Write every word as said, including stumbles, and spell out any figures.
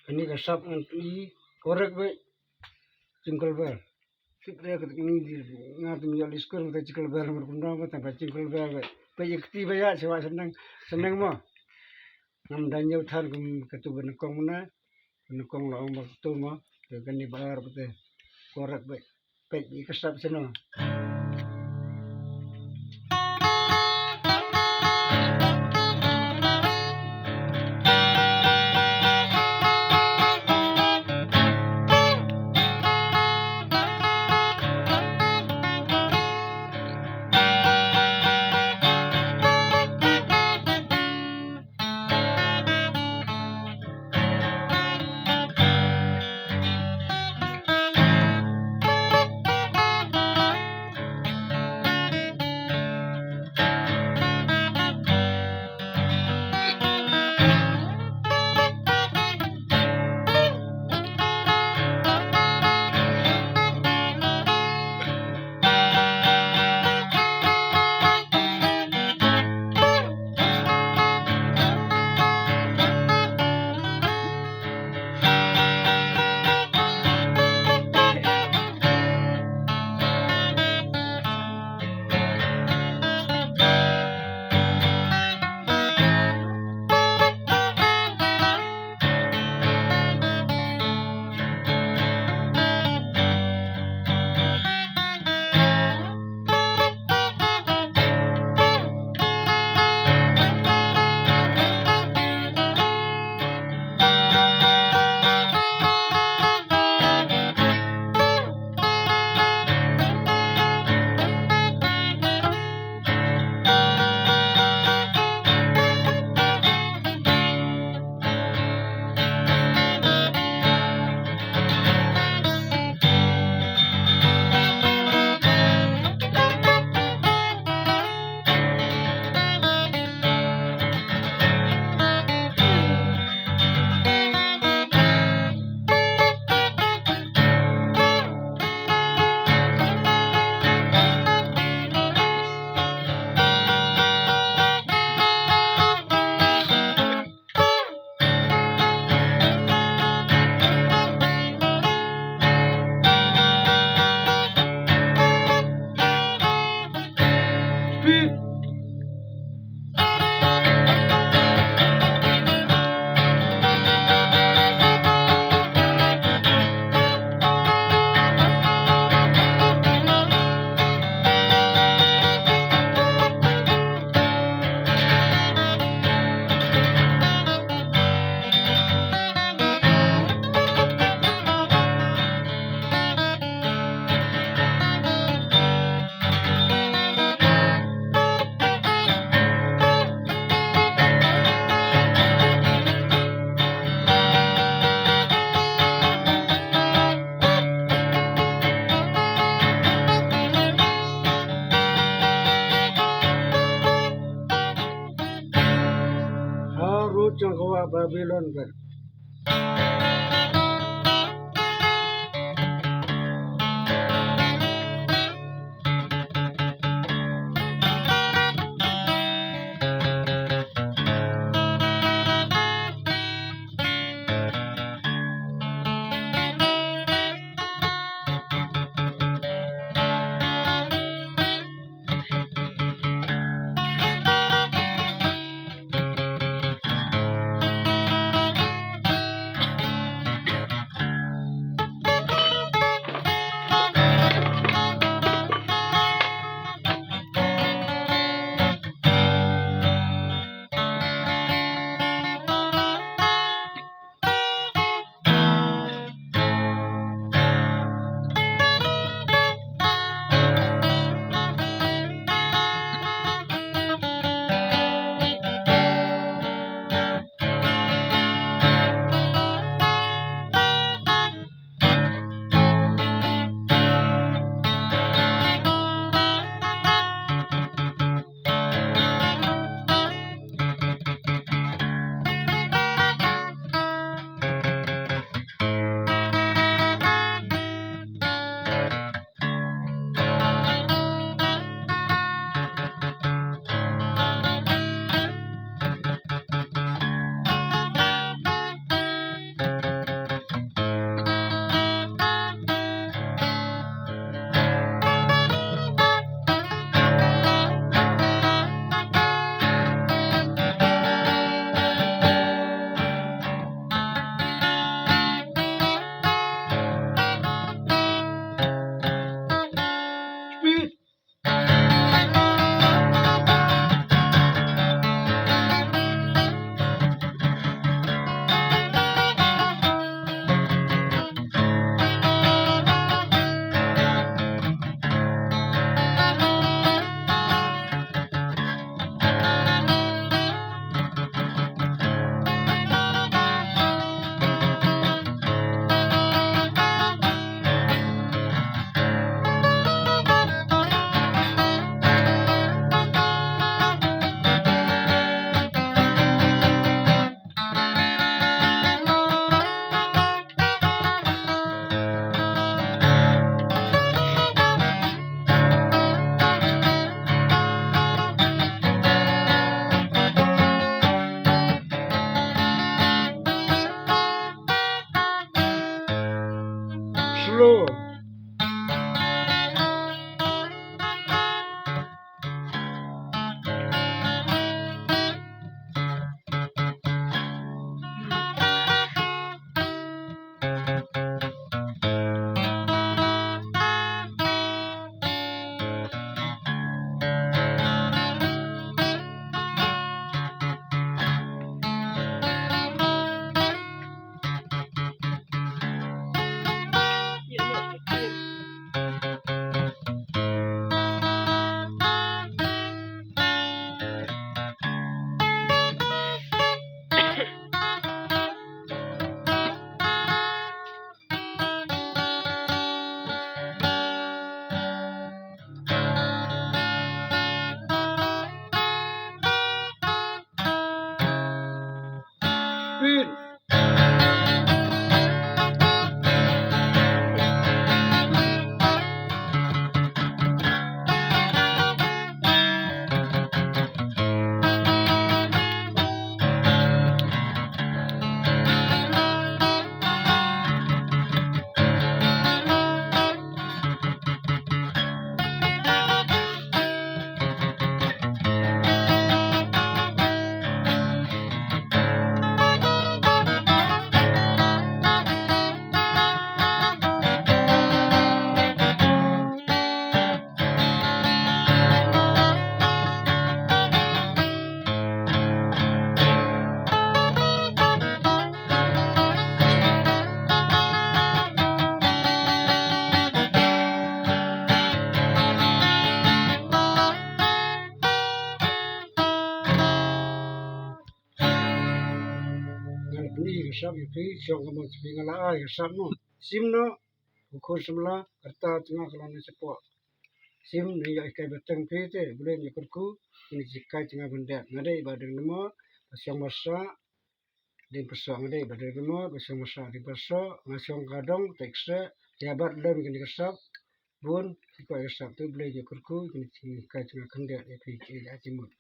Kane ka sap ngan pyni korek beit. Jingle bell. Tip re ka tekni di nga tim ïoh li skur mata jingle bell namar kumno ba tang ba jingle bell beit. Beit ïa kti ba ïa sewa seneng seneng mo. Ngam da ñiew than kum katu ba nyngkong mena. Ba nyngkong la ong ba katu mo. Te kane ba ar ba te korek beit. Peit ïa ka sap seno. Ha rud jong ka wah Babilon ka. Nga la pyni ka sap ïa phi, shong ka mon phi, nga la ai ka sap mo. Sim noh, u khun samla, kata tnga ka la ne shapoh. Sim ne ïa kai ba teng phi te, Blei ne kyrkhu, ne ji kai tnga ban dep. Nga dei ba deng namo, ba shong ba sah, ding pasoh nga dei ba dei mo, ba shong ba sah ding pasoh, nga shong ka dong, tek se, ïa bat lem kini ka sap, bun, ki kwai ka sap tu, Blei ne kyrkhu, kini ji kai tnga khyndiat, ïa phi ki ïa jimut.